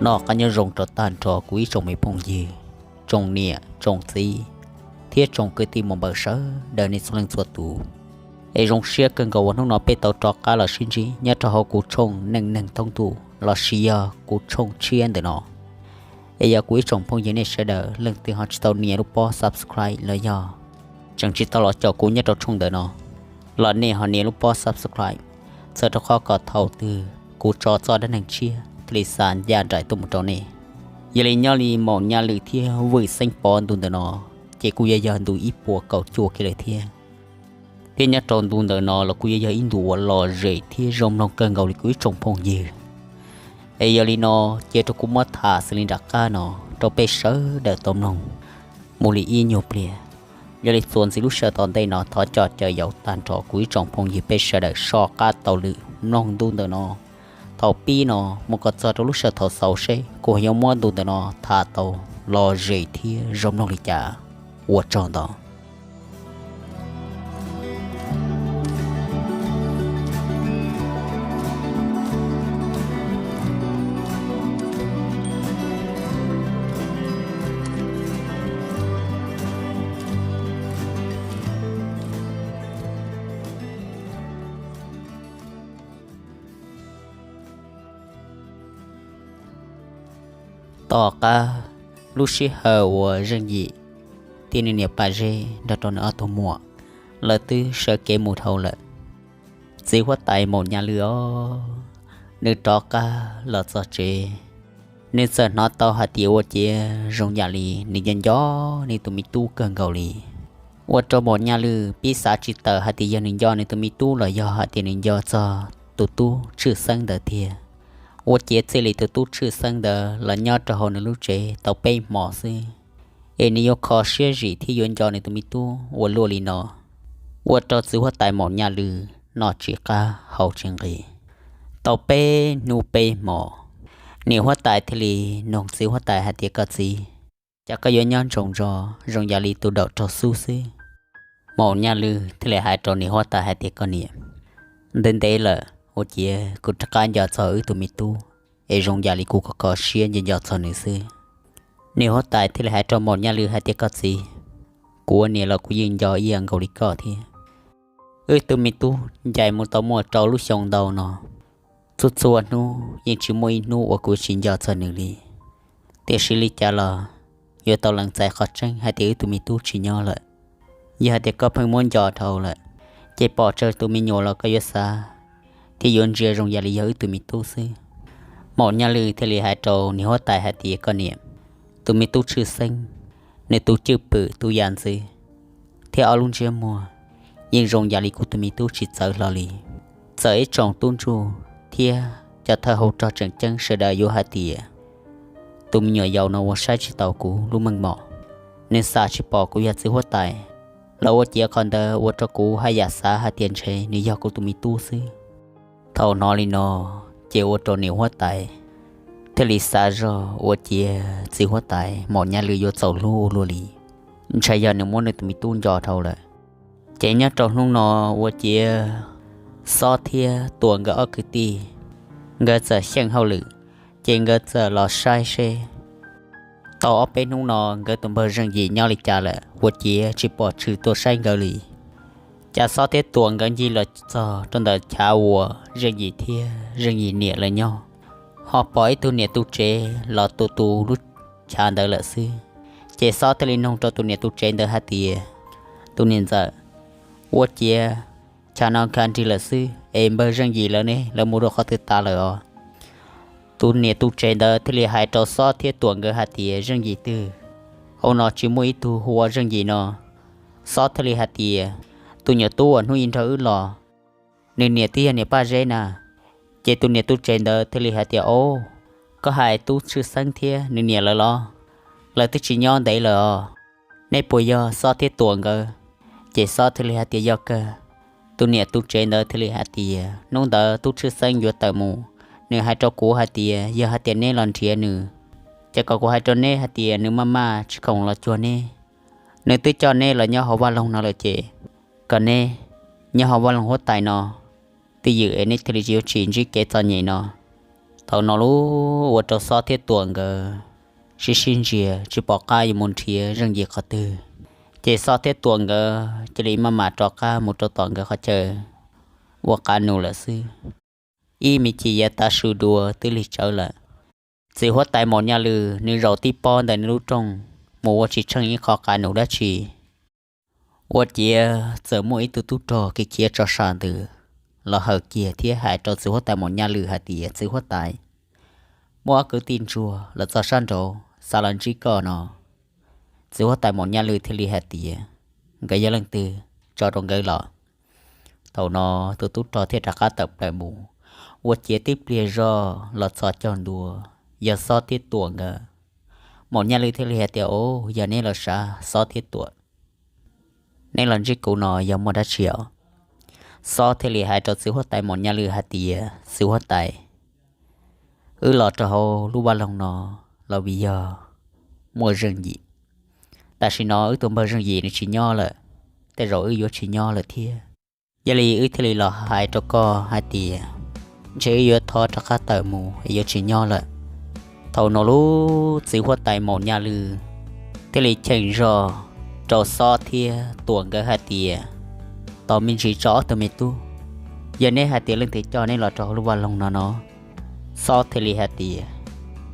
Noj qab nyob zoo rau tag nrho kuv ib tsoom me phooj ywg, tsoom niam tsoom txiv, thiab tsoom kwv tij muam npawg sawv daws nej txhua leej txhua tus. Es zoo siab kawg nkaus uas hnub no peb tau rov qab los sib ntsib nyob rau hauv kuv tshooj Neej Neeg Thoob Ntuj lossis yog kuv tshooj tshiab ntawm no. Es yog kuv ib tsoom phooj ywg nej sawv daws leej twg ho tsis tau nias lub pob subscribe los yog tseem tsis tau los caum kuv nyob rau tshooj ntawm no, los nej ho nias lub pob subscribe, txhawm rau qhov kom thaum twg kuv tso txoj dab neeg tshiab thiaj li xa ncaj nraim tuaj mus rau nej. Yog li nyob li Maum Nyaj Lwm thiab Vwm Xeeb Pov ntu ntawm no, ces kuj yuav yog ntu ib puas kaum cuaj kiag lawm thiab. Thiab nyob rau ntu ntawm no los kuj yuav yog ib ntu uas lom zem thiab zoo mloog kawg nkaus li kuv ib tsoom phooj ywg. Es yog li no, cia rau kuv muab tham xws li nram qab no rau peb sawv daws tau mloog mus li ib nyuag pliag. Yog li txuas ntxiv lub sij hawm tom ntej no thov coj caw yaus tag nrho kuv ib tsoom phooj ywg peb sawv daws soj qab taug lw mloog ntu ntawm no thaum pib no mus kom txog rau lub sij hawm thaum xaus seb kuv yuav muab ntu ntawm no tham tau lom zem thiab zoo mloog li cas. Ua tsaug ntau. Tom qab lub sij hawm uas Zeej Yim thiab nws niam Paj Zeb nrog rau nws ob tug muam, lawv twb sawv kev mus dhau lawm, txiv huab tais Maum Nyaj Lwm os, nws rov qab los txog tsev, nws txawm hnov tau hais tias ua ciav zoo yam li nws nco nco nws tus me tub kawg nkaus li. Ua rau Maum Nyaj Lwm pib xav tsis tawm hais tias yog nws nco nws tus me tub los yog hais tias nws nco txog tus tub tshwj xeeb ntawd tiag. Ua ciav txij li tus tub tshwj xeeb ntawd los nyob rau hauv nws lub tsev tau peb hmos xwb, es nws yuav kho siab zim thiab yuav nco nws tus me tub ua luaj li no, ua rau txiv huab tais Maum Nyaj Lwm noj tsis qab haus tsis nqis. Tau peb hnub peb hmos, niam huab tais thiaj li nug txiv huab tais hais tias, koj txiv, cas koj yuav nyob ntsoov ntso zoo yam li tus daum raug xub xwb? Maum Nyaj Lwm thiaj li hais rau niam huab tais hais tias, koj niam, ntev ntev lawm ua ciav kuv rov qab nco txog wb tus me tub, es zoo yam li kuv kho kho siab nco nco txog nws xwb. Niam huab tais thiaj li hais rau Maum Nyaj Lwm hais tias, koj txiv, kuv ua niam los kuv yeej nco ib yam nkaus li koj thiab. Wb tus me tub ncaim mus tau muaj rau lub xyoo ntau no, txhua txhua hnub yeej tsis muaj ib hnub uas kuv tsis nco txog nws li. Tiam sis li cas los yuav tau lees txais qhov tseeb hais tias wb tus me tub tsis nyob lawm. Yog hais tias koj pheej muab nco dhau lawm, ces pom tsawg tus me nyuam los koj yuav xav thiab yuav ntsia zoo yam li yog wb tus me tub xwb. Maum Nyaj Lwm thiaj li hais rau niam huab tais hais tias, koj niam, tus me tub tshwj xeeb, nws tus cwj pwm tus yam ntxwv thiab ob lub ntsiab muag yeej zoo yam li kuv tus me tub tsis txawv hlo li. Txawm ib tsoom tub ntsuj thiab cov thawj hauv rog tseem ceeb sawv daws yuav hais tias tus me nyuam yaus no ua saib tsis taus kuv lub meej mom, nws xam tsis pom kuv yog txiv huab tais, los ua ciav qhov ntawd ua rau kuv haj yam xav hais tias ntshe nws yog kuv tus me tub xwb. Thaum hnov li no, ces ua rau niam huab tais thiaj li xav zog ua ciav txiv huab tais Maum Nyaj Lwm yuav txaus hlub ua luaj li, ntshai yog nws muab nws tus me tub nco dhau lawm. Ces nyob rau hnub no ua ciav Xob thiab Tuam nkawd ob kwv tij, nkawd txawm xyeej hauj lwm, ces nkawd txawm los saib seb tau ob peb hnub no nkawd tus npawg Zeej Yim nyob li cas lawm ua ciav tsis pom tshwm tuaj saib nkawd li. Cas Xob thiab Tuam nkawd ncig los txog rau ntawm chav uas Zeej Yim thiab Zeej Yim niam lawv nyob, ho pom ib tug niam tu tsev los tu tu lub chav ntawd lawm xwb. Ces Xob thiaj li nug rau tus niam tu tsev ntawd hais tias, tus niam ntxawm, ua ciav chav no nkag nrig lawm xwb es npawg Zeej Yim lawv ne, lawv mus rau qhov twg tas lawm os? Tus niam tu tsev ntawd thiaj li hais rau Xob thiab Tuam nkawd hais tias, Zeej Yim twg? Hauv no tsis muaj ib tug hu ua Zeej Yim no. Xob thiaj li hais tias, tus nyuam tub uas hnub ib nrog wb los, nws niam twb yog niam Paj Zeb na. Ces tus niam tu tsev ntawd thiaj li hais tias, o, koj hais tub Tshwj Xeeb thiab nws niam lawv los? Lawv twb tsis nyob ntev lawm os. Nej puas yog Xob thiab Tuam nkawd? Ces Xob thiaj li hais tias, yog kawg. Tus niam tu tsev ntawd thiaj li hais tias, hnub ntawd tub Tshwj Xeeb yuav tawm mus, nws hais rau kuv hais tias yog hais tias neb los nrhiav nws, ces kom kuv hais rau neb hais tias nws maj maj tsis khoom los cuag neb. Nws twb coj neb los nyob hauv vaj loog no lawm ces kom neb nyob hauv vaj loog huab tais no twj ywm es neb thiaj li yuav tsis ntsib kev txom nyem no. Thaum no lub ua rau Xob thiab Tuam nkawd sib sib ntsia tsis pom qab yuav mus nrhiav Zeej Yim qhov twg, ces Xob thiab Tuam nkawd cia li maj mam rov qab mus rau tom nkawd qhov chaw ua qav num lawm xwb. Ib me chim yav tav su dua twb lig tsawv lawm, txiv huab tais Maum Nyaj Lwm nws zaum tib pob ntawm nws lub rooj mus ua tsis tsheej ib qho qav num dab tsi. Ua ciav txawm muaj ib tug tub rog khiav khiav tso sam ntws los hawm kiag thiab hais rau txiv huab tais Maum Nyaj Lwm hais tias, Txiv huab tais, muaj ob kwv tij ntsuag los txog sab nraud xav los ntsib koj no. Txiv huab tais Maum Nyaj Lwm thiaj li hais tias, Nkawd yog leej twg? Tso rau nkawd los. Thaum no tus tub rog thiaj rov qab tawm plaws mus, ua ciav tib pliag zog los txog caug ntua yog Xob thiab Tuam nkawd. Maum Nyaj Lwm thiaj li hais tias, Au, yog neb los sav Xob thiab Tuam, neb los ntsib kuv no yog muaj dab tsi os? Xob thiaj li hais rau txiv huab tais Maum Nyaj Lwm hais tias, Txiv huab tais, wb los rau hauv lub vaj loog no los vim yog muaj Zeej Yim. Tam sim no wb tus npawg Zeej Yim nws tsis nyob lawm, tej zaum wb yuav tsis nyob lawm thiab. Yog li wb thiaj li los hais rau koj hais tias, ntshe wb yuav thov rov qab tawm mus es yuav tsis nyob lawm. Thaum no lub txiv huab tais Maum Nyaj Lwm thiaj li cheem zog rau Xob thiab Tuam nkawd hais tias, Tos me ntsis tso ob tug me tub, yog neb hais tias leej twg coj neb los rau hauv lub vaj loog no no? Xob thiaj li hais tias,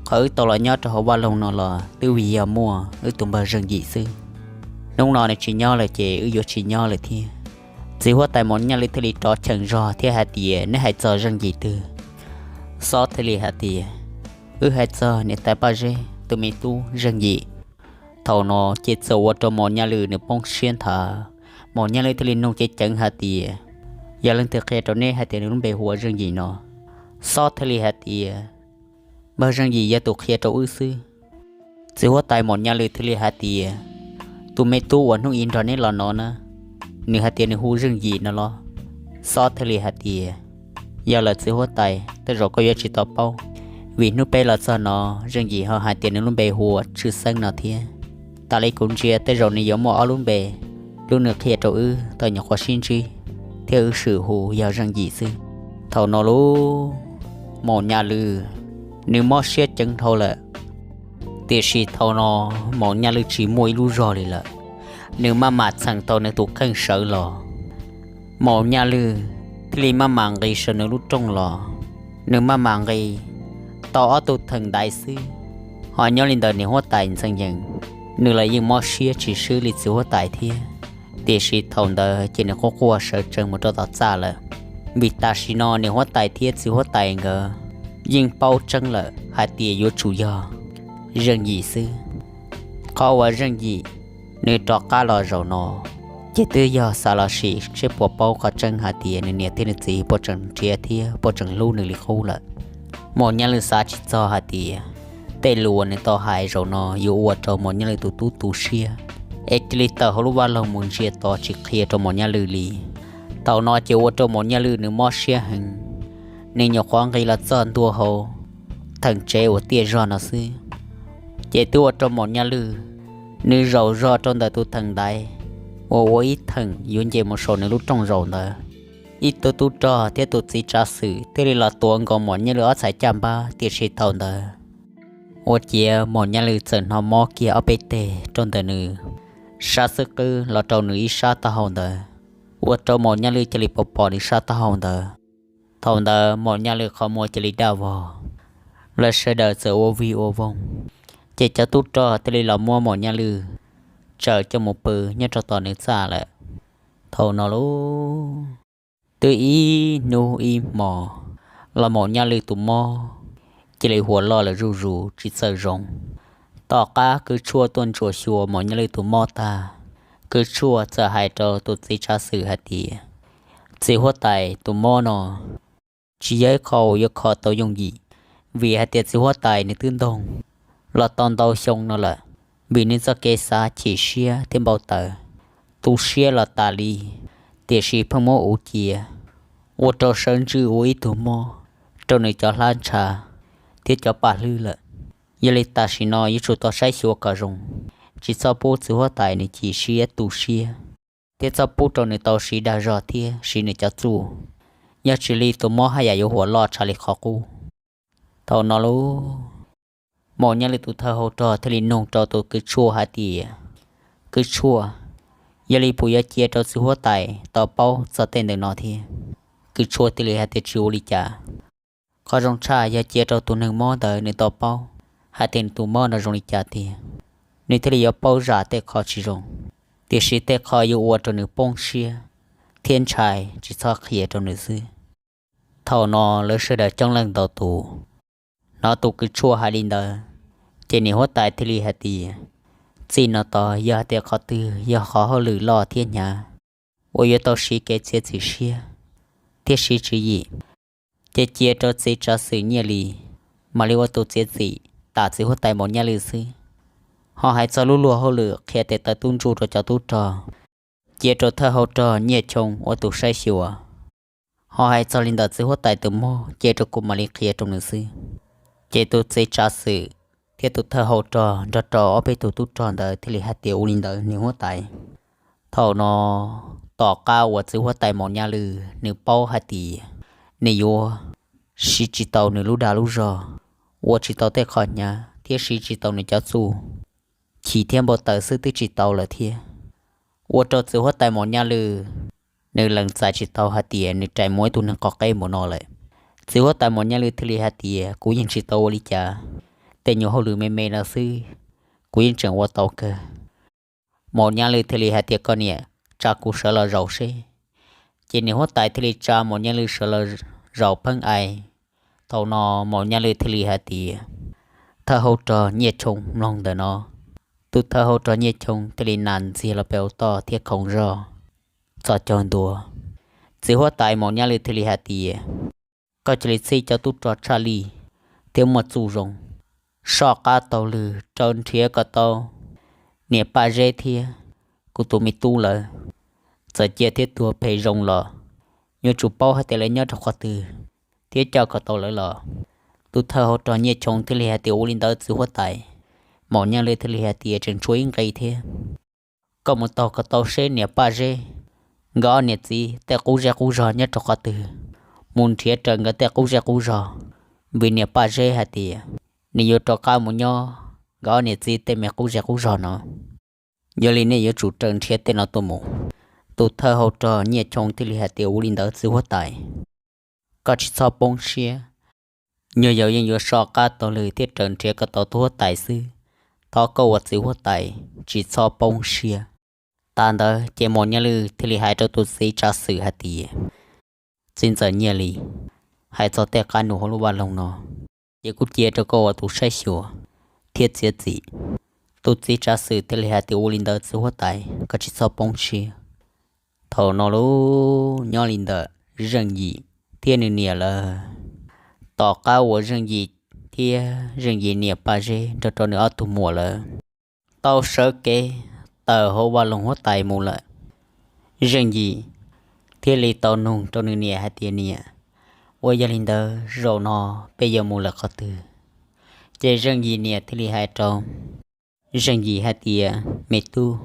Qhov wb tau los nyob rau hauv vaj loog no los twb vim yog muaj wb tus npawg Zeej Yim xwb. Hnub no nws tsis nyob lawm ces wb yuav tsis nyob lawm thiab. Txiv huab tais Maum Nyaj Lwm thiaj li rov cheem zog thiab hais tias, Neb hais txog Zeej Yim twg? Xob thiaj li hais tias, Wb hais txog niam tais Paj Zeb tus me tub Zeej Yim. Thaum no ces txawm ua rau Maum Nyaj Lwm nws poob siab nthav. Maum Nyaj Lwm thiaj li nug ceev ceev hais tias, Yog leej twg qhia rau neb hais tias nws lub npe hu ua Zeej Yim no? Xob thiaj li hais tias, Npawg Zeej Yim yog tus qhia rau wb xwb. Txiv huab tais Maum Nyaj Lwm thiaj li hais tias, Tus me tub uas hnub ib nrog neb los no na, nws hais tias nws hu Zeej Yim no los? Xob thiaj li hais tias, Yog lawm txiv huab tais, tej zaum koj yuav tsis tau paub, vim hnub peb los txog no, Zeej Yim ho hais tias nws lub npe hu ua Tshwj Xeeb no thiab. Tas li kuv ntsia tej zaum nws yuav muaj ob lub npe, lub nws qhia rau wb tau nyuam qhuav sib ntsib thiab wb swm hu yog Zeej Yim xwb. Thaum no lub Maum Nyaj Lwm nws mob siab ceev dhau lawm. Tiam sis thaum no Maum Nyaj Lwm tsis muaj ib lub zog li lawm, nws maj mam txheem tau nws tus kheej sawv los. Maum Nyaj Lwm thiaj li maj mam nqis saum nws lub rooj los. Nws maj mam nqis tau ob tug theem ntaiv xwb, ho nyob li ntawm niam huab tais Ntxhee Yees, nws los yeej mob siab tsis swb li txiv huab tais thiab. Tiam sis thaum ntawd ces nws quaj quaj sawv tsees mus rau tom txaj lawm, vim tam sim no niam huab tais thiab txiv huab tais nkawd yeej paub tseeb lawm hais tias yuav tsum yog Zeej Yim xwb. Qhov uas Zeej Yim nws rov qab los zaum no, ces twb yog xav los sim seb puas paub qhov tseeb hais tias nws niam thiab nws txiv puas tseem nrhiav thiab puas tseem hlub nws li qub lawm. Maum Nyaj Lwm xav tsis txog hais tias tej lus uas nws tau hais zaum no yuav ua rau Maum Nyaj Lwm tus tub tu siab, es cia li tawm hauv lub vaj loog mus ntsia tos tsis qhia rau Maum Nyaj Lwm li. Thaum no ces ua rau Maum Nyaj Lwm nws mob siab heev, nws nyuam qhuav nqis los txog ntua hauv theem tsev uas tiaj zog no xwb, ces twb ua rau Maum Nyaj Lwm nws zaum zog rau ntawm tus theem ntaiv uas ua ib theem yuav nce mus saum nws lub rooj zaum ntawd. Ib tug tub rog thiab tus txiv tsav xwm thiaj li los tuav nkaus Maum Nyaj Lwm ob txhais caj npab, tiam sis thaum ntawd ua ciav Maum Nyaj Lwm txawm hnov mob kiag ob peb teg rau ntawm nws sab xub qwb los rau nws ib sab taub hau ntawd, ua rau Maum Nyaj Lwm cia li pom pom nws sab taub hau ntawd. Thaum ntawd Maum Nyaj Lwm qhov muag cia li daj vog, lawv sawv daws txawm ua vig ua voog, ces cov tub rog thiaj li los muab Maum Nyaj Lwm tsawm coj mus pw nyob rau tom nws txaj lawm. Thaum no lub twb ib hnub ib hmo los Maum Nyaj Lwm tus mob cia li huam loj lawm zuj zus tsis txawj zoo. Tom qab kwv tshuaj tuaj ntsuam xyuas Maum Nyaj Lwm tus mob tag, kwv tshuaj txawm hais rau tus txiv tsav xwm hais tias, txiv huab tais, tus mob no tsis yog ib qho uas yuav kho tau yooj yim, vim hais tias txiv huab tais nws twb ntoog los tau ntau xyoo no lawm. Vim nws txoj kev xav chim siab thiab npau taws, tu siab los tas li, tiam sis pheej muab uv cia, ua rau sawv ntsws ua ib tug mob rau nws cov hlab ntsha thiab cov paj hlwb lawm. Yog li tam sim no yuav tsum tau saib xyuas kom zoo, tsis txhob pub txiv huab tais nws chim siab tu siab, thiab txhob pub rau nws tau siv dag zog thiab siv nws cov txuj. Yog tsis li tus mob haj yam yuav huam loj tshaj li qhov qub. Thaum no lauj, Maum Nyaj Lwm tus thawj hauv rog thiaj li nug rau tus kws tshuaj hais tias, Kws tshuaj, yog li puas yuav cia rau txiv huab tais tau paub txog tej ntawm no thiab? Kws tshuaj thiaj li hais tias, Tsis ua li cas. Qhov zoo tshaj yog cia rau tus neeg mob ntawd nws tau paub hais tias nws tus mob no zoo li cas tiag, nws thiaj li yuav paub zam tej qho tsis zoo, tiam sis tej qho yuav ua rau nws poob siab thiab ntshai tsis txhob qhia rau nws xwb. Thaum no lawv sawv daws coob leej ntau tus hnov tus kws tshuaj hais li ntawd, ces niam huab tais thiaj li hais tias, Txij no tod yog hais tias qhov twg yog qhov hauj lwm loj thiab hnyav uas yuav tau siv kev txiav txim siab thiab siv tswv yim, ces cia rau txiv tsav xwm Nyiaj Lis mam li ua tus txiav txim tam txiv huab tais Maum Nyaj Lwm xwb. Ho hais txog lub luag hauj lwm qhia tes taw tub ntsuj rau cov tub rog, cia rau thawj hauv rog Nyiaj Choo ua tus saib xyuas. Ho hais txog li ntawm txiv huab tais tus mob, cia rau kuv mam li qhia rau nws xwb. Ces tus txiv tsav xwm thiab tus thawj hauv rog nrog rau ob peb tus tub rog ntawd thiaj li hais tias, Ua li ntawd niam huab tais. Thaum no, tom qab uas txiv huab tais Maum Nyaj Lwm nws paub hais tias nws yuav siv tsis tau nws lub dag lub zog, ua tsis tau tej qho hnyav thiab siv tsis tau nws cov txuj chim thiab npau taws xwb twb tsis tau lawm thiab. Ua rau txiv huab tais Maum Nyaj Lwm nws lees txais tsis tau hais tias nws rais mus ib tug neeg qhov qeb mus no lawm. Txiv huab tais Maum Nyaj Lwm thiaj li hais tias, Kuv yeej tsis tau ua li cas, tej nyuag hauj lwm me me no xwb, kuv yeej tseem ua tau kawg. Maum Nyaj Lwm thiaj li hais tias, Koj niam, tsa kuv sawv los zaum seb. Ces niam huab tais thiaj li tsa Maum Nyaj Lwm sawv los zaum pheej ai. Thaum no Maum Nyaj Lwm thiaj li hais tias, Thawj hauv rog Nyiaj Choo mloog ntawm no. Tus thawj hauv rog Nyiaj Choo thiaj li nas ntxiag los pem hauv toj thiab khoov zog txog caug ntua. Txiv huab tais Maum Nyaj Lwm thiaj li hais tias, Koj cia li txhij cov tub rog tshaj lij thiab muaj txuj zoo, soj qab taug lw raws nrhiav kom tau niam Paj Zeb thiab kuv tus me tub lawv. Txawm cia thiab tuag phem zoo los yuav tsum paub hais tias lawv nyob rau qhov twg thiab coj kom tau lawv los. Tus thawj hauv rog Nyiaj Choo thiaj li hais tias, Ua li ntawd txiv huab tais. Maum Nyaj Lwm thiaj li hais tias, Tseem tshuav ib nqe thiab. Koj mus taug kom tau seb niam Paj Zeb nkawd ob niam txiv tej qub zej qub zog nyob rau qhov twg, mus nrhiav raws nkawd tej qub zej qub zog, vim niam Paj Zeb hais tias nws yuav rov qab mus nyob nkawd ob niam txiv tej me qub zej qub zog no. Yog li nej yuav tsum raws nrhiav tej no tuaj mus. Tus thawj hauv rog Nyiaj Choo thiaj li hais tias, Ua li ntawd txiv huab tais, koj tsis txhob poob siab. Nyuag yaus yeej yuav soj qab taug lw thiab raws nrhiav kom tau tus huab tais xwb. Thov koj ua txiv huab tais tsis txhob poob siab. Tas ntawd ces Maum Nyaj Lwm thiaj li hais rau tus txiv tsav xwm hais tias, Txiv ntxawm Nyiaj Lis, hais txog tej qab num hauv lub vaj loog no, ces kuv cia rau koj ua tus saib xyuas thiab txiav txim. Tus txiv tsav xwm thiaj li hais tias, Ua li ntawd txiv huab tais, koj tsis txhob poob siab. Thaum no lauj, nyob li ntawm Zeej Yim thiab nws niam lawv, tom qab uas Zeej Yim thiab Zeej Yim niam Paj Zeb nrog rau nws ob tug muam lawv tau sawv kev tawm hauv vaj loog huab tais mus lawm, Zeej Yim thiaj li tau nug rau nws niam hais tias, Niam, ua yog li ntawd zaum no peb yuav mus lawm qhov twg? Ces Zeej Yim niam thiaj li hais rau Zeej Yim hais tias, Me tub,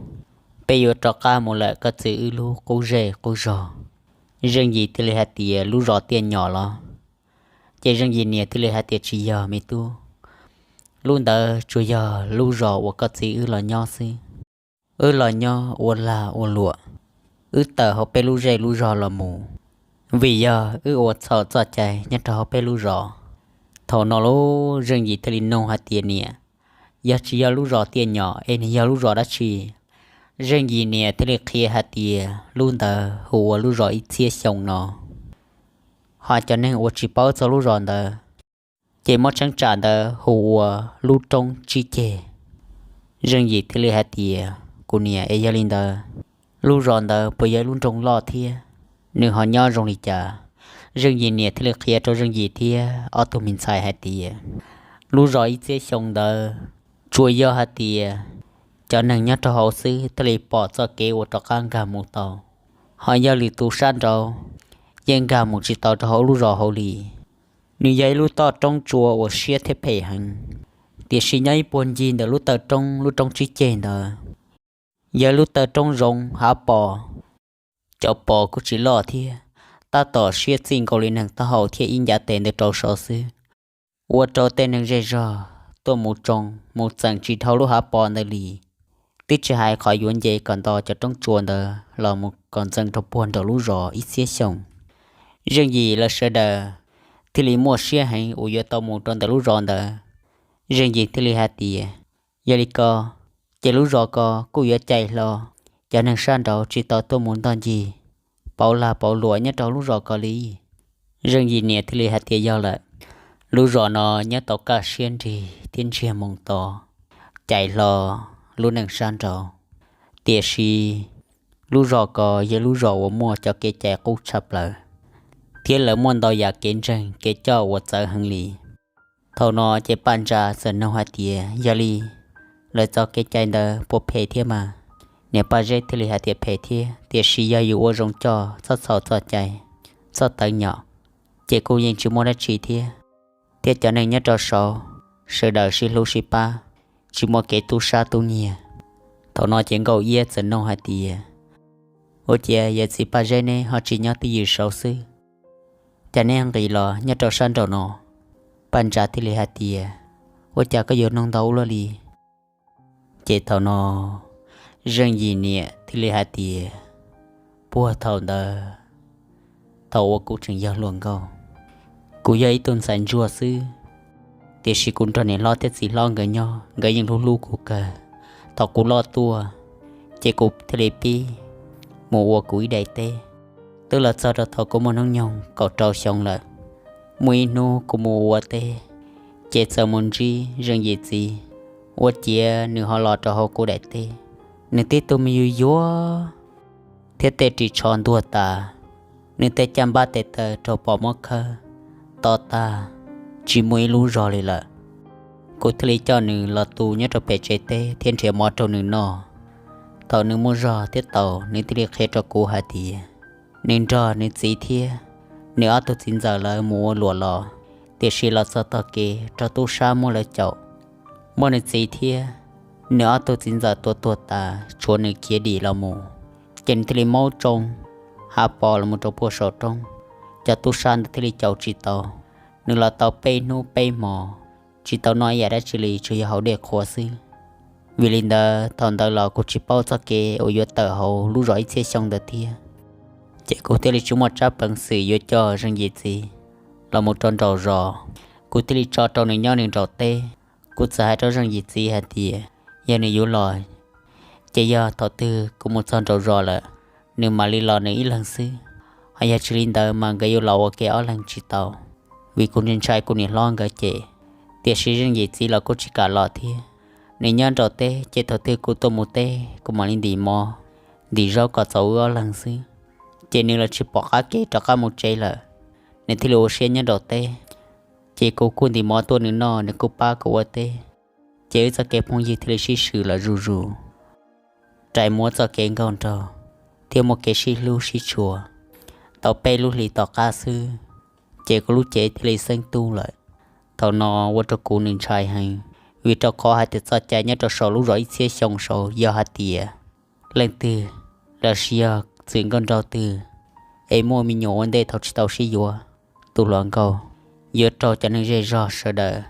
peb yuav rov qab mus lawm koj txiv wb lub qub zej qub zog. Zeej Yim thiaj li hais tias, Lub zos Tiaj Nyom los? Ces Zeej Yim niam thiaj li hais tias, Tsis yog me tub, lub ntawd tsuas yog lub zos uas koj txiv wb los nyob xwb. Wb los nyob ua lag ua luam, wb tawm hauv peb lub zej lub zog los mus, vim yog wb ua txhaum txoj cai nyob rau hauv peb lub zos. Thaum no lauj, Zeej Yim thiaj li nug hais tias, Niam, yog tsis yog lub zos Tiaj Nyom es nws yog lub zos dab tsi? Zeej Yim niam thiaj li qhia hais tias lub ntawd hu ua lub zos Ib Txhiab Xyoo no. Ho cov neeg uas tsis paub txog lub zos ntawd, ces muab cheeb tsam ntawd hu ua lub roob tsib ceg. Zeej Yim thiaj li hais tias, Kuv niam, es yog li ntawd, lub zos ntawd puas yog ib lub nroog loj thiab? Nws ho nyob zoo li cas? Zeej Yim niam thiaj li qhia rau Zeej Yim thiab ob tug me ntxhais hais tias, lub zos Ib Txhiab Xyoo ntawd tsuas yog hais tias cov neeg nyob rau hauv xwb thiaj li pom txoj kev uas rov qab nkag mus tau. Ho yog lwm tus sab nraud yeej nkag mus tsis tau rau hauv lub zos hauv li. Nws yog ib lub toj roob tsua uas siab thiab phem heev, tiam sis nyob ib puag ncig ntawm lub taw roob, lub roob tsib ceg ntawd, yog ib lub taw roob zoo hav pos, cov pos kuj tsis loj thiab, tab tom siab txij nkaus li neeg taub hau thiab ib ncav tes ntawd rau saud xwb. ua rau tej neeg zej zog tuaj mus tsoo mus txeem tsis dhau lub hav pos ntawd li. Twb tsis hais qhov yuav nce kom nto cov roob tsua ntawd los mus kom ntxeev rau puag nraum lub zos ib txhiab xyoo. Zeej Yim lawv sawv daws thiaj li muaj siab heev uas yuav tau mus rau ntawm lub zos ntawd. Zeej Yim thiaj li hais tias, yog li ko, ces lub zos ko kuj yuav cais hlo, cov neeg sab nraud tsis tau tuaj mus ntoj ncig pauv lag pauv luam nyob rau lub zos ko li. Zeej Yim niam thiaj li hais tias, yog lawm, lub zos no nyob tau kaj siab nrig thiab ntsiag moo to, cais hlo lub neej sab nraud. Tiam sis lub zos ko yog lub zos uas muaj cov kev cai qub tshaj plaws, thiab lawv muaj ntau yam kev ntseeg kev coj uas txawv heev li. Thaum no ces Paj Ntsa txawm nug hais tias, yog li, lawv txoj kev cai ntawd puas phem thiab mas? Niam Paj Zeb thiaj li hais tias, phem thiab, tiam sis yog yus ua zoo coj, txhob txhaum txoj cai, txhob tawv nyom, ces kuj yeej tsis muaj dab tsi thiab. Thiab cov neeg nyob rau saud sawv daws sib hlub sib pab, tsis muaj kev tub sab tub nyiag. Thaum no ces Nkauj Iab txawm nug hais tias, ua ciav yawm txiv Paj Zeb neb ho tsis nyob twj ywm saud xwb, cas neb nqis los nyob rau sab nraum no? Paj Ntsa thiaj li hais tias, ua cas koj yuav nug ntau ua luaj li? Ces thaum no Zeej Yim niam thiaj li hais tias, puag thaum ntawd, thaum uas kuv tseem yog hluas nkauj, kuv yog ib tug ntxhais ntsuag xwb, tiam sis kuv nrog niam hlob thiab txiv hlob nkawd nyob, nkawd yeej hlub hlub kuv kawg. Thaum kuv loj tuaj, ces kuv thiaj li pib mus ua kuv ib daim teb. Twb los txog rau thaum kuv muaj hnub nyoog kaum rau xyoo lawm, muaj ib hnub kuv mus ua teb, ces txawm mus ntsib Zeej Yim txiv, ua ciav nws ho los rau hauv kuv daim teb. Nws tib tug me yuag yuag thiab tej ris tsho ntuag tas, nws tej caj npab tes taw raug pom muab khawb to tag, tsis muaj ib lub zog li lawm. Kuv thiaj li coj nws los tu nyob rau pem tsev teb thiab nrhiav mov rau nws noj. Thaum nws muaj zog thiab taus, nws thiaj li qhia rau kuv hais tias nws nrog nws txiv thiab nws ob tug txiv ntxawm lawv mus ua luam los, tiam sis los txog tog kev raug tub sab muab lawv caum, muab nws txiv thiab nws ob tug txiv ntxawm tua tuag tas, tshuav nws khiav dim los mus. Ces nws thiaj li maub tsoo hav pos los mus rau puag saum roob, cov tub sab ntawd thiaj li caum tsis tau. Nws los tau peb hnub peb hmo, tsis tau noj ib yam dab tsi li, tsuas yog haus dej qhuav xwb. Vim li ntawd thaum ntawd los kuv tsis paub txoj kev uas yuav tawm hauv lub zos ib txhiab xyoo ntawd thiab. Ces kuv thiaj li tsis muaj tsab peev xwm yuav coj Zeej Yim txiv los mus rau nraum zos, kuv thiaj li tso rau nws nyob nws nraum teb. Kuv txawm hais rau Zeej Yim txiv hais tias yog nws yuav los, ces yog thaum twg kuv mus txog nraum zos lawm, nws mam li los nws ib leeg xwb. Ho yog tsis li ntawd mas nkawd yuav los ua ke ob leeg tsis tau, vim kuv ntshai kuv niam hlob nkawd cem. Tiam sis Zeej Yim txiv los kuj tsis kam los thiab. Nws nyob nraum teb, ces thaum twg kuv tuaj mus teb kuv mam li ntim mov ntim zaub kom txaus wb ob leeg xwb. Ces nws los tsis pom qab kev rov qab mus tsev lawm, nws thiaj li ua siab nyob nraum teb. Ces kuv kuj ntim mov tuaj nws noj, nws kuj pab kuv ua teb. Ces wb txoj kev phooj ywg thiaj li sib swm los zuj zus, rais muab txoj kev nkauj nraug thiab muaj kev sib hlub sib tshua. Tau peb lub hlis tom qab xwb, ces kuv lub cev thiaj li xeeb tub lawm. Thaum no ua rau kuv nws ntshai heev, vim rau qhov hais tias txoj cai nyob rau saum lub zos ib txhiab xyoo saud yog hais tias leej twg los sis yog txwm nkauj nraug twg es muaj me nyuam ua ntej thaum tsis tau sib yuav, tus hluas nkauj yuav raug cov neeg zej zog sawv daws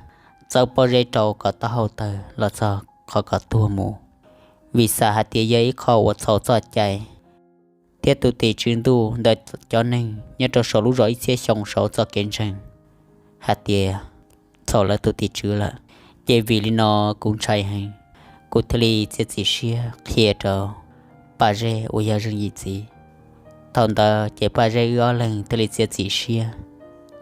txawb pob zeb rau kom taub hau tawg los txog qhov kom tuag mus. Vim xam hais tias yog ib qho uas txhaum txoj cai thiab tus tim tswv ntuj ntawm cov neeg nyob rau saum lub zos ib txhiab xyoo saud txoj kev ntseeg hais tias txhaum lawv tus tim tswv lawm. Ces vim li no kuv ntshai heev, kuv thiaj li txiav txim siab qhia rau Paj Zeb uas yog Zeej Yim txiv. Thaum ntawd ces Paj Zeb wb ob leeg thiaj li txiav txim siab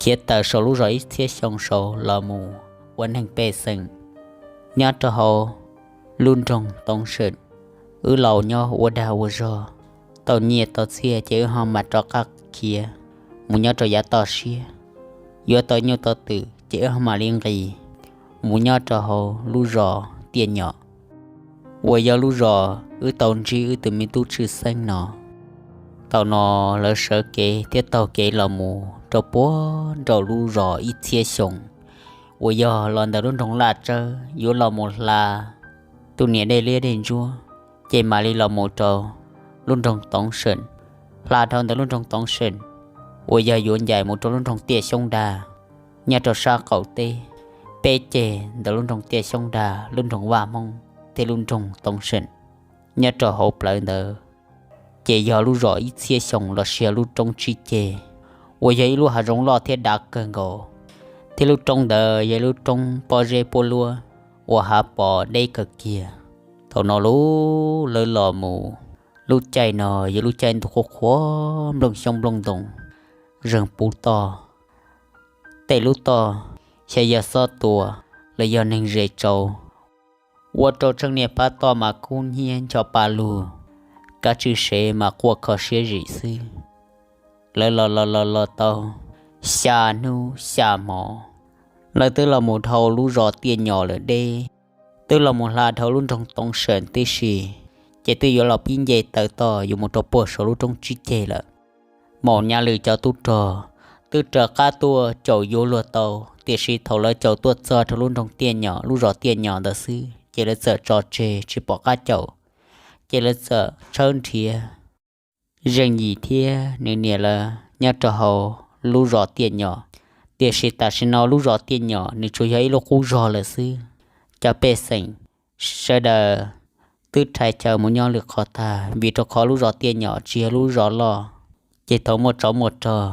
khiav tawm saum lub zos ib txhiab xyoo saud los mus ua neeg pej xeem nyob rau hauv lub nroog Toov Seem. Wb laus nyob ua dag ua zog, tau nyiaj tau txiaj ces wb ho mam rov qab khiav mus nyob rau yav toj siab. Yuav tau nyuj tau twm ces wb ho mam li nqis mus nyob rau hauv lub zos Tiaj Nyom uas yog lub zos wb tau ntsib wb tus me tub tshwj xeeb no. Thaum no lawv sawv kev thiab taug kev los mus rau puag nraum lub zos ib txhiab xyoo uas yog los ntawm lub nroog Laj Tsawb yuav los mus hla tus niam dej liab dej ntsuab, ces mam li los mus rau lub nroog Toov Seem. Hla dhau ntawm lub nroog Toov Seem uas yog yuav ncaim mus rau lub nroog Tiaj Xyoob Dag nyob rau sab qaum teb, peb ceg ntawm lub nroog Tiaj Xyoob Dag, lub nroog Vaj Hmoob thiab lub nroog Toov Seem. Nyob rau hauv plawv ntawd ces yog lub zos Ib Txhiab Xyoo lossis yog lub roob tsib ceg, uas yog ib lub hav zoov loj thiab dav kawg nkaus, thiab lub roob ntawd yog ib lub roob pob zeb puab luab uas hav pos deb kawg kiag. Thaum no lub lawv los mus, lub caij no yog lub caij ntuj qhuav qhuav, nplooj xyoob nplooj ntoo zeeg puv toj. Tej lub toj xyov yog xob tua los yog neeg ze tsau, ua rau tseej niaj phab toj mas kub hnyiab ncho pa lug, kav tswj sev mas quaj kho siab zim xwb. Lawv los los los los tau xya hnub xya hmo, lawv twb los mus dhau lub zos Tiaj Nyom lawm deb, twb los mus hla dhau lub nroog Toov Seem tib si, ces twb yuav los pib nce taw toj yuav mus rau puag saum lub roob tsib ceg lawm. Maum Nyaj Lwm cov tub rog twb raws qab tuaj caum yuav luag tau, tiam sis thaum lawv caum tuaj txog rau lub nroog Tiaj Nyom, lub zos Tiaj Nyom ntawd xwb, ces lawv txawm tso tseg tsis pom qab caum, ces lawv txawm tshawb nrhiav Zeej Yim thiab nws niam lawv nyob rau hauv lub zos Tiaj Nyom. Tiam sis tam sim no lub zos Tiaj Nyom nws tsuas yog ib lub qub zog lawm xwb. Cov pej xeem sawv daws twb rhais chaw mus nyob lwm qhov tag, vim rau qhov lub zos Tiaj Nyom tsis yog lub zos loj, ces thaum muaj tsov muaj rog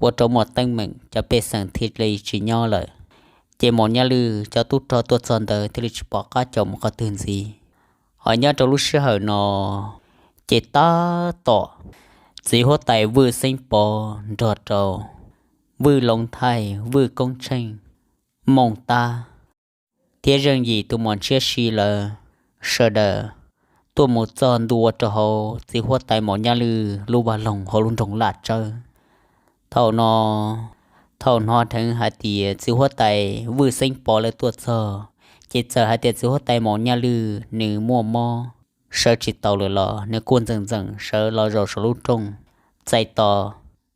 ua rau muaj teeb meem cov pej xeem thiaj li tsis nyob lawm. Ces Maum Nyaj Lwm cov tub rog tuaj txog ntawd thiaj li tsis pom qab caum mus qhov twg ntxiv. Ho nyob rau lub sij hawm no ces tab tom txiv huab tais Vwj Xeeb Pov nrog rau Vwj Loov Thaij, Vwj Koob Tsheej, Moos Tab thiab Zeej Yim tus muam Ntshiab Si lawv sawv daws tuaj mus txog ntua rau hauv txiv huab tais Maum Nyaj Lwm lub vaj loog hauv lub nroog Laj Tsawb. Thaum no, thaum hnov dheev hais tias txiv huab tais Vwj Xeeb Pov lawv tuaj txog, ces txawm hais tias txiv huab tais Maum Nyaj Lwm nws muaj mob sawv tsis tau lawm los nws kuj ntxeem ntxeem sawv los zaum saum lub rooj txais tos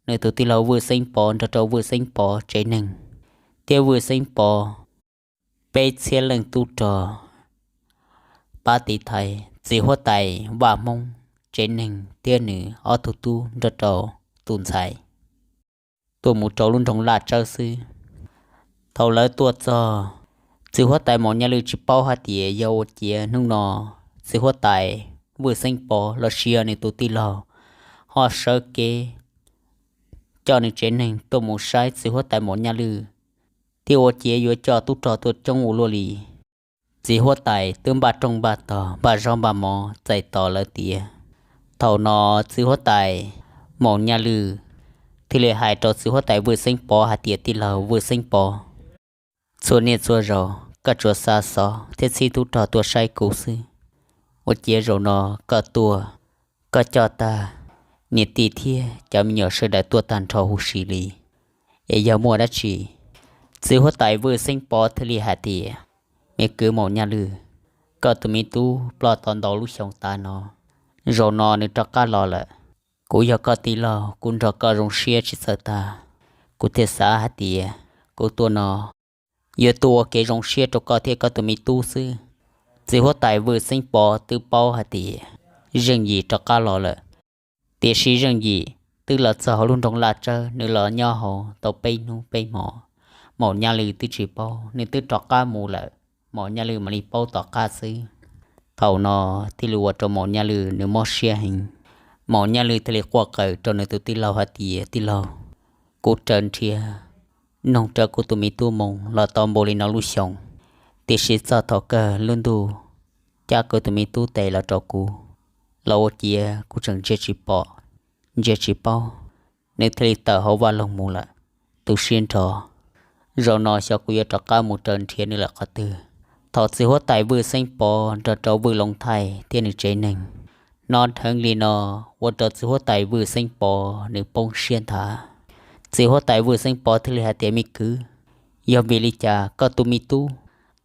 nws tus tij laug Vwj Xeeb Pov nrog rau Vwj Xeeb Pov tsev neeg thiab Vwj Xeeb Pov peb txhiab leej tub rog pab tiv thaiv txiv huab tais Vaj Hmoob tsev neeg thiab nws ob tug tub nrog rau tus ntxhais tuaj mus rau lub nroog Laj Tsawb xwb. Thaum lawv tuaj txog, txiv huab tais Maum Nyaj Lwm tsis paub hais tias yog ua ciav hnub no txiv huab tais Vwj Xeeb Pov los sis yog nws tus tij laug ho sawv kev coj nws tsev neeg tuaj mus saib txiv huab tais Maum Nyaj Lwm, thiab ua ciav yuav coj tub rog tuaj coob ua luaj li. Txiv huab tais twb npaj rooj npaj tog npaj zaub npaj mov txais tos lawv tiav. Thaum no txiv huab tais Maum Nyaj Lwm thiaj li hais rau txiv huab tais Vwj Xeeb Pov hais tias, tij laug Vwj Xeeb Pov, txhua niaj txhua zaus koj tsuas xa xov thiab txhib tub rog tuaj saib kuv xwb. Ua ciav zaum no koj tuaj, koj coj tag niam tij thiab cov me nyuam sawv daws tuaj tag nrho huv si li, es yog muaj dab tsi? Txiv huab tais Vwj Xeeb Pov thiaj li hais tias, me kwv Maum Nyaj Lwm, koj tus me tub ploj tau ntau lub xyoo tas no, zaum no nws rov qab los lawm. Kuv yog koj tij laug, kuv nrog koj zoo siab tsis txawj tag, kuv thiaj xav hais tias kuv tuaj no yuav tuaj ua kev zoo siab rau koj thiab koj tus me tub xwb. Txiv huab tais Vwj Xeeb Pov twb paub hais tias Zeej Yim rov qab los lawm, tiam sis Zeej Yim twb los txog hauv lub nroog Laj Tsawb, nws los nyob hauv tau peb hnub peb hmo, Maum Nyaj Lwm twb tsis paub, nws twb rov qab mus lawm, Maum Nyaj Lwm mam li paub tom qab xwb. Thaum no thiaj li ua rau Maum Nyaj Lwm nws mob siab heev. Maum Nyaj Lwm thiaj li quaj qw rau nws tus tij laug hais tias, tij laug, kuv raws nrhiav noog raws kuv tus me tub moo los tau npaum li no lub xyoo, tiam sis txog thaum kawg lub ntuj cab kuv tus me tub tes los rau kuv, los ua ciav kuv tseem ntsia tsis pom, ntsia tsis paub, nws thiaj li tawm hauv vaj loog mus lawm. Tu siab nrho, zaum no xyov kuv yuav rov qab mus raws nrhiav nws lawm qhov twg. Thaum txiv huab tais Vwj Xeeb Pov nrog rau Vwj Loov Thaij thiab nws tsev neeg hnov dheev li no, ua rau txiv huab tais Vwj Xeeb Pov nws poob siab nthav. Txiv huab tais Vwj Xeeb Pov thiaj li hais tias, me kwv, yog vim li cas koj tus me tub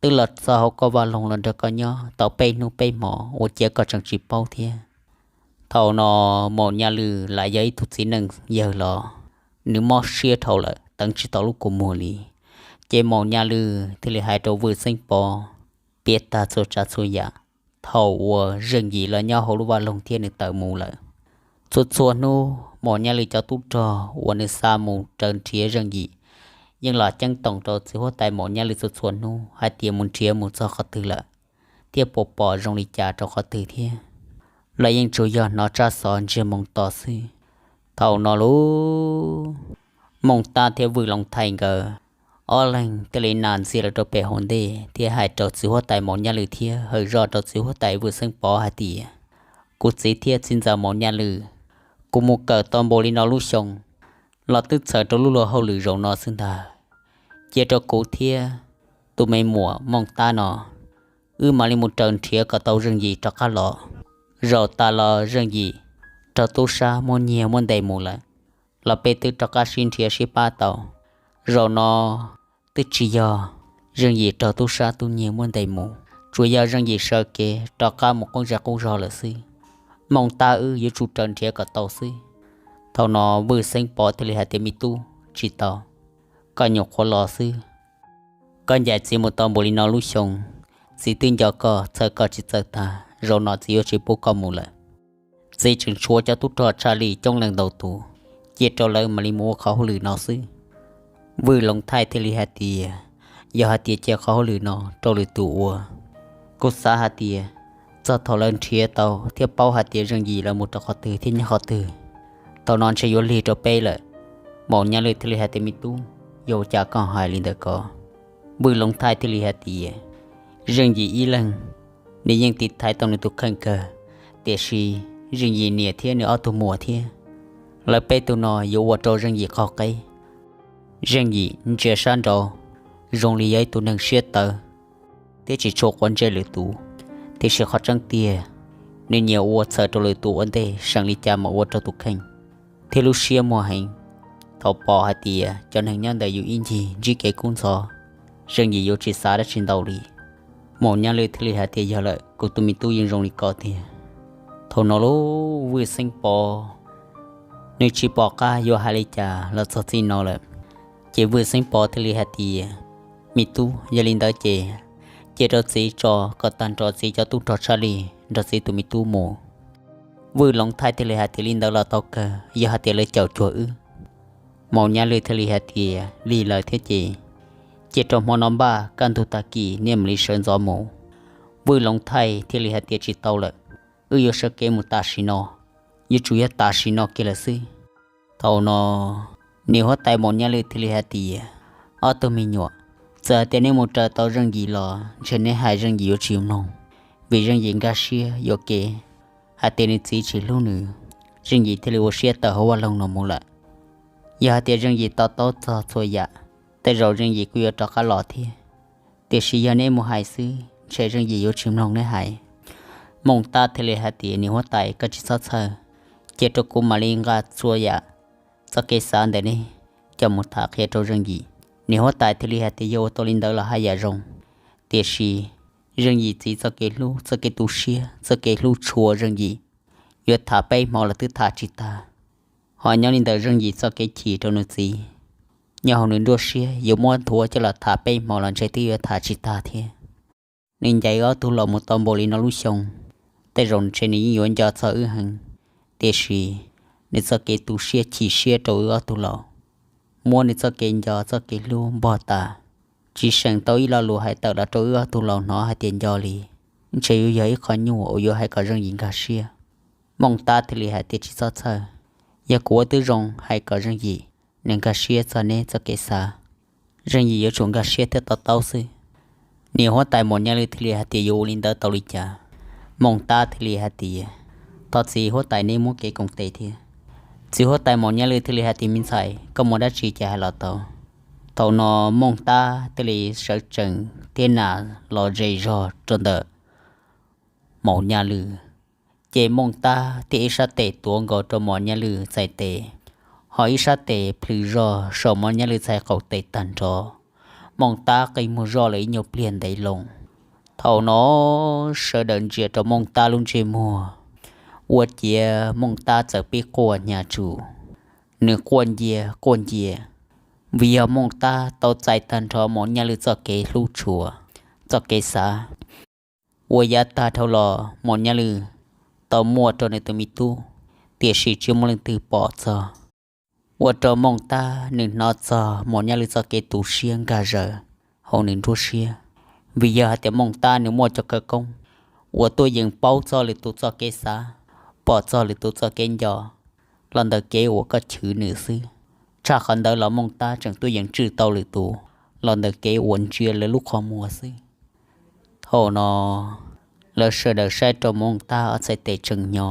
twb los txog hauv koj vaj loog los nrog koj nyob tau peb hnub peb hmo, ua ciav koj tseem tsis paub thiab? Thaum no Maum Nyaj Lwm lam yog ib tug txiv neej yawg los, nws mob siab dhau lawm, teev tsis tau lub kua muag li. Ces Maum Nyaj Lwm thiaj li hais rau Vwj Xeeb Pov piav tag txhua tsav txhua yam, thaum uas Zeej Yim los nyob hauv lub vaj loog thiab nws tawm mus lawm. Txhua txhua hnub Maum Nyaj Lwm cov tub rog uas nws xa mus raws nrhiav Zeej Yim, yeej los ceeb toom rau txiv huab tais Maum Nyaj Lwm txhua txhua hnub hais tias mus nrhiav mus txog qhov twg lawm, thiab puas pom zoo li cas rau qhov twg thiab. Lawv yeej tsuas yog hnov tsab xov ntsiag moo to xwb. Thaum no lub Mooj Tab thiab Vwj Loov Thaij nkawd ob leeg thiaj li nas ntxias los rau pem hauv ntej thiab hais rau txiv huab tais Maum Nyaj Lwm thiab hawm zoj rau txiv huab tais Vwj Xeeb Pov hais tias, kuv txiv thiab txiv ntxawm Maum Nyaj Lwm, kuv mus kawm tau npaum li no lub xyoo los twb txhawm rau lub luag hauj lwm zaum no xwb ntag. Cia rau kuv thiab tus me muam Mooj Tab no, wb mam li mus raws nrhiav kom tau Zeej Yim rov qab los. Zaum tas los Zeej Yim raug tub sab muab nyiag muab ntes mus lawm, los peb twb rov qab sib nrhiav sib pab tau. Zaum no twb tsis yog Zeej Yim raug tub sab tub nyiag muab ntes mus, tsuas yog Zeej Yim sawv kev rov qab mus qub zej qub zog lawm xwb. Mooj Tab wb yuav tsum raws nrhiav kom tau xwb. Thaum no Vwj Xeeb Pov thiaj li hais tias, me tub, tsis tau, koj nyuam qhuav los xwb. Koj ncaim txiv mus tau npaum li no lub xyoo, txiv twb nco koj txhawj koj tsis txawj tag, zaum no txiv yuav tsis pub koj mus lawm. Txiv tseem tshuav cov tub rog tshaj lij coob leej ntau tus, cia rau lawv mam li mus ua qhov hauj lwm no xwb. Vwj Loov Thaij thiaj li hais tias, yog hais tias cia qhov hauj lwm no rau lwm tus ua, kuv xav hais tias txog thaum lawv nrhiav tau thiab paub hais tias Zeej Yim lawv mus rau qhov twg thiab nyob qhov twg, thaum no ntshe yuav lig rau peb lawm. Maum Nyaj Lwm thiaj li hais tias, me tub, yog ua cas koj hais li ntawd ko? Vwj Loov Thaij thiaj li hais tias, Zeej Yim ib leeg, nws yeej tiv thaiv tau nws tus kheej kawg, tiam sis Zeej Yim niam thiab nws ob tug muam thiab lawv peb tug no yuav ua rau Zeej Yim qaug qeb. Zeej Yim ntsia sab nraud zoo li yog ib tug neeg siab tawv thiab tsis tshua quav ntsej lwm tus, tiam sis qhov tseeb tiag, nws nyiam ua txhawm rau lwm tus ua ntej seem li cas mas ua rau tus kheej thiab lub siab muag heev. Thaum pom hais tias cov neeg nyob ntawm yus ib ncig ntsib kev kub ntxhov, Zeej Yim yuav tsis xav dab tsi ntau li. Maum Nyaj Lwm thiaj li hais tias, yog lawm, kuv tus me tub yeej zoo li ko tiag. Thaum no lub Vwj Xeeb Pov nws tsis pom qab yuav hais li cas los txog txij no lawm, ces Vwj Xeeb Pov thiaj li hais tias, me tub, yog li ntawd ces cia rau txiv tso kom tag nrho txiv cov tub rog tshaj lij nrog txiv tus me tub mus. Vwj Loov Thaij thiaj li hais tias, li ntawd los tau kawg, yog hais tias lawv caum cuag wb. Maum Nyaj Lwm thiaj li hais tias, lig lawm thiab ces cia rau hmo no npaj kaj ntug tag kis nej mam li sawv ntxov mus. Vwj Loov Thaij thiaj li hais tias, tsis tau lawm, wb yuav sawv kev mus tam sim no, yuav tsum yog tam sim no kiag lawm xwb. Thaum no niam huab tais Maum Nyaj Lwm thiaj li hais tias, ob tug me nyuam, txawm hais tias neb mus raws tau Zeej Yim los ntshe neb hais Zeej Yim yuav tsis mloog, vim Zeej Yim nkag siab yuam kev hais tias nws txiv tsis hlub nws, Zeej Yim thiaj li ua siab tawm hauv vaj loog no mus lawm. Yog hais tias Zeej Yim to taub txog txhua yam, tej zaum Zeej Yim kuj yuav rov qab los thiab. Tiam sis yog neb mus hais xwb ntshe Zeej Yim yuav tsis mloog neb hais. Mooj Tab thiaj li hais tias, niam huab tais, koj tsis txhob txhawj, cia rau kuv mam li nqa txhua yam txoj kev xav ntawm neb coj mus tham qhia rau Zeej Yim. Niam huab tais thiaj li hais tias, yog ua tau li ntawd los haj yam zoo, tiam sis Zeej Yim txiv txoj kev hlub, txoj kev tu siab, txoj kev hlub tshua Zeej Yim yuav tham peb hmo los twb tham tsis tag. Ho nyob li ntawm Zeej Yim txoj kev chim rau nws txiv, nyob hauv nws nruab siab yuav muab nthuav coj los tham peb hmo los ntshe twb yuav tham tsis tag thiab. Nws ncaim ob tug laus mus tau npaum li no lub xyoo, tej zaum ntshe nws yeej yuav nco txog wb heev, tiam sis nws txoj kev tu siab chim siab rau wb ob tug laus, muab nws txoj kev nco txoj kev hlub npog tas, tsis seem tau ib lo lus hais tawm los rau wb ob tug laus hnov hais tias nco li. Ntshe yuav yog ib qho nyuaj uas yuav hais kom Zeej Yim nkag siab. Mooj Tab thiaj li hais tias, tsis txhob txhawj, yog kuv ua tib zoo hais kom Zeej Yim nws nkag siab txog neb txoj kev xav, Zeej Yim yuav tsum nkag siab thiab to taub xwb. Niam huab tais Maum Nyaj Lwm thiaj li hais tias, yuav ua li ntawd tau li cas? Mooj Tab thiaj li hais tias, thov txiv huab tais neb muab kev koom tes thiab. Txiv huab tais Maum Nyaj Lwm thiaj li hais tias, me ntxhais, koj muaj dab tsi ces hais los tau. Thaum no Mooj Tab thiaj li sawv tsees thiab nas los ze zog rau ntawm Maum Nyaj Lwm. Ces Mooj Tab thiaj ib sab tes tuav nkaus rau Maum Nyaj Lwm txhais tes, ho ib sab tes plhws zog saum Maum Nyaj Lwm txhais qaum tes tag nrho. Mooj Tab qi muag zoj lawm ib nyuag pliag ntev loo. Thaum no sawv daws ntsia rau Mooj Tab lub ntsej muag, ua ciav Mooj Tab txawm pib quaj hnyav tsuj. Nws quaj ncia quaj ncia, vim yog Mooj Tab tau txais tag nrho Maum Nyaj Lwm txoj kev hlub tshua, txoj kev xav uas yav tag dhau los Maum Nyaj Lwm tau muaj rau nws tus me tub, tiam sis tsis muaj leej twg pom txog. ua rau Mooj Tab nws hnov txog Maum Nyaj Lwj txoj kev tu siab nkag zaws hauv nws nruab siab. Vim yog hais tias Mooj Tab nws muaj cov khawv koob uas tuaj yeem paub txog lwm tus txoj kev xav, pom txog lwm tus txoj kev nco los ntawm kev uas koj chwv nws xwb. Tshaj qhov ntawd los Mooj Tab tseem tuaj yeem tswj tau lwm tus los ntawm kev uas ntsia lawv lub qhov muag xwb. Thaum no lawv sawv daws saib rau Mooj Tab ob txhais tes tseem nyo,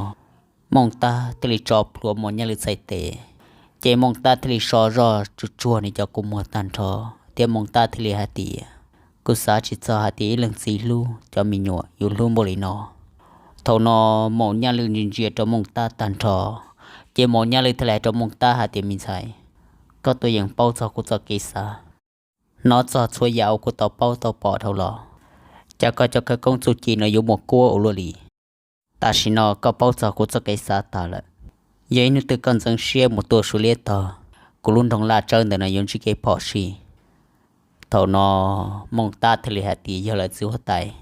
Mooj Tab thiaj li tso plhuav Maum Nyaj Lwj txhais tes, ces Mooj Tab thiaj li so zog tsuag tsuag nws cov kua muag tag nrho, thiab Mooj Tab thiaj li hais tias, kuv xav tsis txog hais tias ib leej txiv hlub cov me nyuam yuav hlub npaum li no. Thaum no Maum Nyaj Lwj ntsia ntsia rau Mooj Tab tag nrho, ces Maum Nyaj Lwj thiaj li hais rau Mooj Tab hais tias, me ntxhais, koj tuaj yeem paub txog kuv txoj kev xav, hnov txog txhua yam uas kuv tau paub tau pom dhau los, cas koj cov khawv koob txuj ci no yuav muaj kuab ua luaj li. Tam sim no koj paub txog kuv txoj kev xav tas lawm, yog ib hnub twg koj ntxeev siab mus tua Suav liab tog, kuv lub nroog Laj Tsawb ntawm no yuav ntsib kev phom sij. Thaum no Mooj Tab thiaj li hais tias, yog lawm txiv huab tais,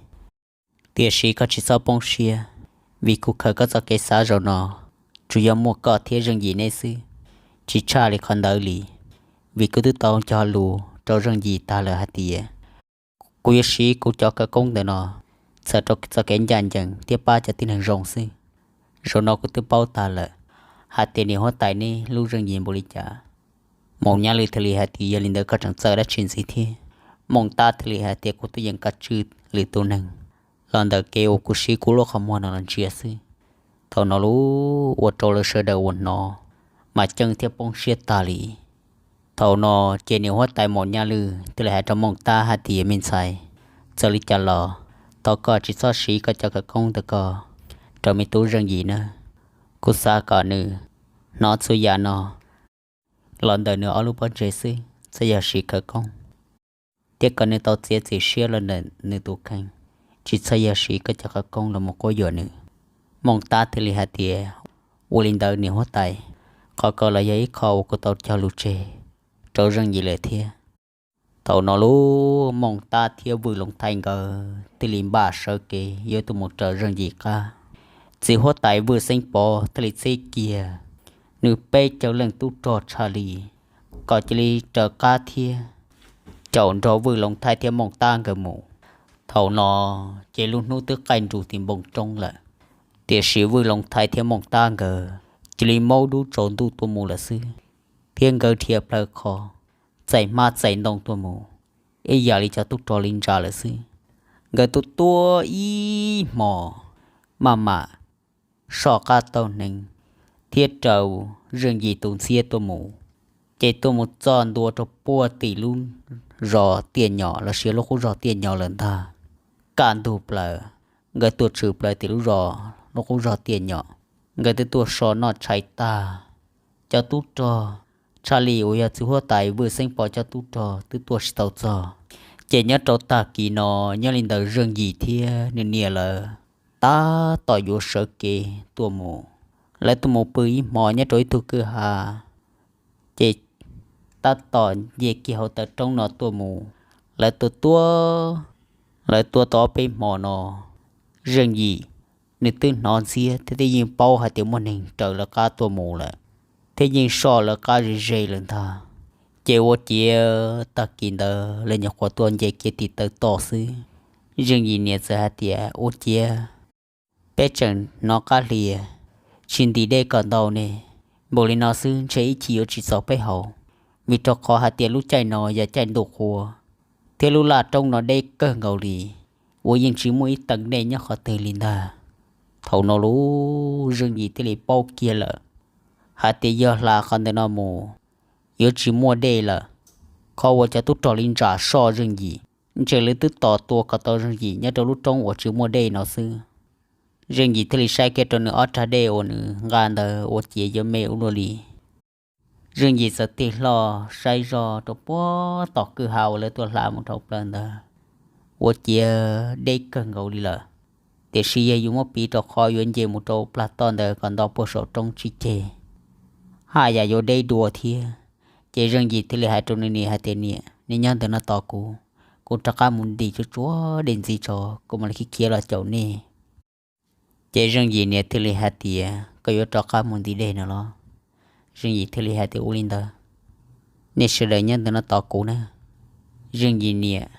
tiam sis koj tsis txhob poob siab, vim kuv khaws koj txoj kev xav zaum no tsuas yog muaj koj thiab Zeej Yim neb xwb, tsis tshaj li qhov ntawd li. Vim kuv twb tau cog lus rau Zeej Yim tag lawm hais tias kuv yuav siv kuv cov khawv koob ntawm no txhawm rau txoj kev ncaj ncees thiab pab cov tib neeg zoo xwb. Zaum no kuv twb paub tag lawm hais tias niam huab tais neb hlub Zeej Yim npaum li cas. Maum Nyaj Lwj thiaj li hais tias, yog li ntawd koj tseem txawj dab tsi ntxiv thiab? Mooj Tab thiaj li hais tias, kuv twb yeej kav tswj lwm tus neeg los ntawm kev uas kuv siv kuv lub qhov muag no los ntsia xwb. Thaum no lub ua rau lawv sawv daws uas hnov mas ceeb thiab poob siab tag li. Thaum no ces niam huab tais Maum Nyaj Lwj thiaj li hais rau Mooj Tab hais tias, me ntxhais, txawm li cas los thov koj tsis txhob siv koj cov khawv koob ntawm koj rau me tub Zeej Yim nawb. Kuv xav kom nws hnov txhua yam no los ntawm nws ob lub pob ntseg xwb, txhob yog siv khawv koob, thiab kom nws tau txiav txim siab los ntawm nws tus kheej, tsis txhob yog siv koj cov khawv koob los mus quab yuam nws. Mooj Tab thiaj li hais tias, ua li ntawd niam huab tais, qhov ko los yog ib qho uas kuv tau cog lus tseg rau Zeej Yim lawm thiab. Thaum no lub Mooj Tab thiab Vwj Loov Thaib nkawd thiaj li npaj sawv kev yuav tuaj mus raws Zeej Yim qab. Txiv huab tais Vwj Xeeb Pov thiaj li txib kiag nws peb caug leej tub rog tshaj li kom cia li raws qab thiab caum nrog Vwj Loov Thaib thiab Mooj Tab nkawd mus. Thaum no ces lub hnub twb qaij nrus tim npoo roob lawm, tiam sis Vwj Loov Thaib thiab Mooj Tab nkawd cia li maub dub tsaus ntuj tuaj mus lawm xwb, thiab nkawd dhia plaws qhov txais hmab txais ntoo tuaj mus ib yam li cov tub rog li ntsa lawm xwb. Nkawd tuaj tuaj ib hmos maj mam soj qab taug hneev thiab raws Zeej Yim tus ntxhiab tuaj mus, ces tuaj mus txog ntua rau puag tim lub zos Tiaj Nyom los sis lub qub zog Tiaj Nyom lawm ntag. Kaj ntug plaws nkawd tuaj tshwm plaws tim lub zos, lub qub zog Tiaj Nyom. Nkawd twb tuaj so noj tshais tag, cov tub rog tshaj li uas yog txiv huab tais Vwj Xeeb Pov cov tub rog twb tuaj tsis tau txog. Ces nyob rau tag kis no, nyob li ntawd Zeej Yim thiab nws niam lawv tab tom yuav sawv kev tuaj mus. Lawv tuaj mus pw ib hmo nyob rau ib tug kwj ha, ces tab tom nce kiag hauv taw roob no tuaj mus. Lawv tuaj tuaj, lawv tuaj tau ob peb hmo no, Zeej Yim nws twb hnov ntxiab thiab twb yeej paub hais tias muaj neeg raws lawv qab tuaj mus lawm, thiab yeej soj lawv qab ze ze lawm ntag. Ces ua ciav tag kis ntawd lawv nyuam qhuav tuaj nce kiag tim taw tom xwb, Zeej Yim niam txawm hais tias, ua ciav peb tseem hnov qab hlias, tsis ntim dej kom ntau ne. Npaum li no xwb ntshe ib chim yuav tsis txaus peb haus, vim rau qhov hais tias lub caij no yog caij ntuj qhua, thiab lub laj roob no deb kawg nkaus li, uas yeej tsis muaj ib tee dej nyob qhov twg li ntag. Thaum no lub Zeej Yim thiaj li paub kiag lawm hais tias yog hla qhov ntawm no mus yuav tsis muaj dej lawm. Qhov uas cov tub rog li ntsa soj Zeej Yim, ntshe lawv twb tos tua kom tau Zeej Yim nyob rau lub roob uas tsis muaj dej no xwb. Zeej Yim thiaj li saib kiag rau nws ob rag dej uas nws nqa ntawd ua ciav yuav me ua luaj li. Zeej Yim txawm tig hlo saib zog rau puag tom kwj ha uas lawv tuaj hla mus dhau plaws ntawd, ua ciav deb kawg nkaus li lawm. Tiam sis yog yus muab piv rau qhov yuav nce mus rau plag toj ntawd kom nto puag saum roob tsis ceg, haj yam yuav deb dua thiab. Ces Zeej Yim thiaj li hais rau nws niam hais tias, niam, nej nyob ntawm no tos kuv, kuv rov qab mus ntim tsuag tsuag dej ntxiv tso kuv mam li khiav khiav los caum nej. Ces Zeej Yim niam thiaj li hais tias, koj yuav rov qab mus ntim dej no los? Zeej Yim thiaj li hais tias, Ua li ntawd, nej sawv daws nyob ntawm no tos kuv na. Zeej Yim niam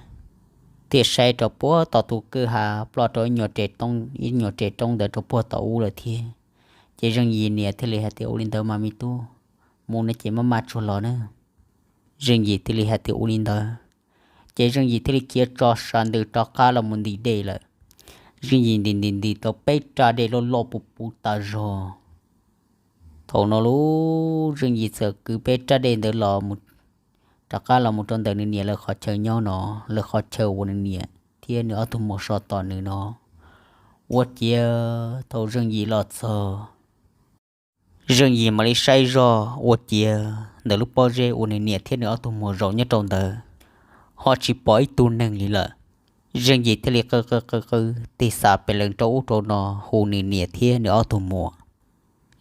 thiaj saib rau puag tom tus kwj ha ploj rau ib nyuag ib nyuag res roob ntawd rau puag tom ub lawm thiab. Ces Zeej Yim niam thiaj li hais tias, Ua li ntawd mas me tub, mus no ces maj maj tsuag los na. Zeej Yim thiaj li hais tias, Ua li ntawd. Ces Zeej Yim thiaj li khiav tso sab ntws rov qab los mus ntim dej lawm. Zeej Yim ntim ntim ntim tau peb raj dej loj loj puv puv tas zog. Thaum no lub Zeej Yim txawm kwv peb raj dej ntawd los, rov qab los mus rau ntawm nws niam lawv qhov chaw nyob no, lawv qhov chaw uas nws niam thiab nws ob tug muam so tom nws no. Ua ciav thaum Zeej Yim los txog, Zeej Yim mam li saib zog ua ciav ntawm lub pob zeb uas nws niam thiab nws ob tug muam zaum nyob rau ntawd ho tsis pom ib tug neeg li lawm. Zeej Yim thiaj li qw qw qw qw tig xav pes lees rau ub rau no hu nws niam thiab nws ob tug muam.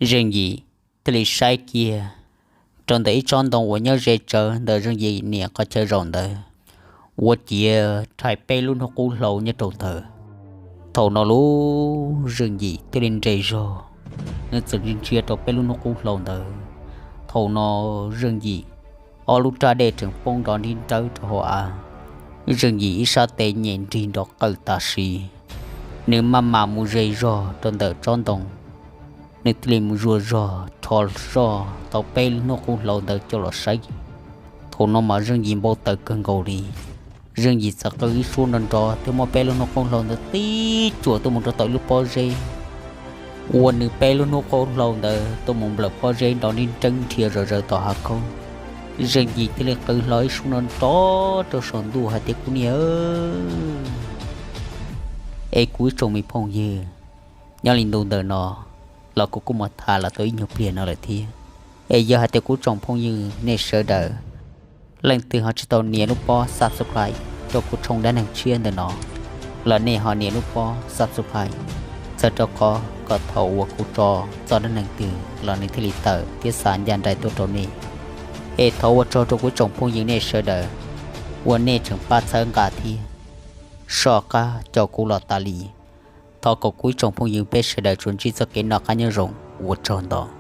Zeej Yim thiaj li saib kiag rau ntawm ib tsob ntoo uas nyob ze tsawv ntawm Zeej Yim niam qhov chaw zaum ntawd, ua ciav rhais peb lub hnub qub hlau nyob rau ntawd. Thaum no lub Zeej Yim thiaj li nres zog, nws txawm ntsia ntsia rau peb lub hnub qub hlau ntawd. Thaum no Zeej Yim ob lub raj dej tseem poob nrov nrib nrawb rau hauv av. Zeej Yim ib sab tes nyem nrig nrov qawj tam sim, nws maj mam mus ze zog rau ntawm tsob ntoo. Nws thiaj li mus zuag zog rho zog tau peb lub hnub qub hlau ntawd coj los saib. Thaum no mas Zeej Yim npau taws kawg nkaus li. Zeej Yim txawm qw ib suab nrov nrov thiab muab peb lub hnub qub hlau ntawd tib tsuam tuaj mus rau tom ib lub pob zeb, ua nws peb lub hnub qub hlau ntawd tuaj mus nplawm pob zeb nrov nrib nreeb nrhia zom zaws tom hav khaub. Zeej Yim thiaj li qw hlo ib suab nrov nrov rau saum ntuj hais tias, Kuv niam, es kuv ib tsoom me phooj ywg, nyob li ntu ntawm no los kuv kuj mus tham los tau ib nyuag pliag no lawm thiab. Es yog hais tias kuv tsoom phooj ywg nej sawv daws leej twg ho tsis tau nias lub pob subscribe rau kuv tshooj dab neeg tshiab ntawm no los nej ho nias lub pob subscribe, txhawb rau qhov kom thaum uas kuv tso txoj dab neeg twg los nws thiaj li tawm thiab xa ncaj nraim tuaj rau nej. Es thov ua tsaug rau kuv tsoom phooj ywg nej sawv daws uas nej tseem pab txhawb nqa thiab soj qab caum kuv los tas li. Thov kom kuv ib tsoom phooj ywg peb sawv daws tsuas ntsib txoj kev noj qab nyob zoo, ua tsaug ntau.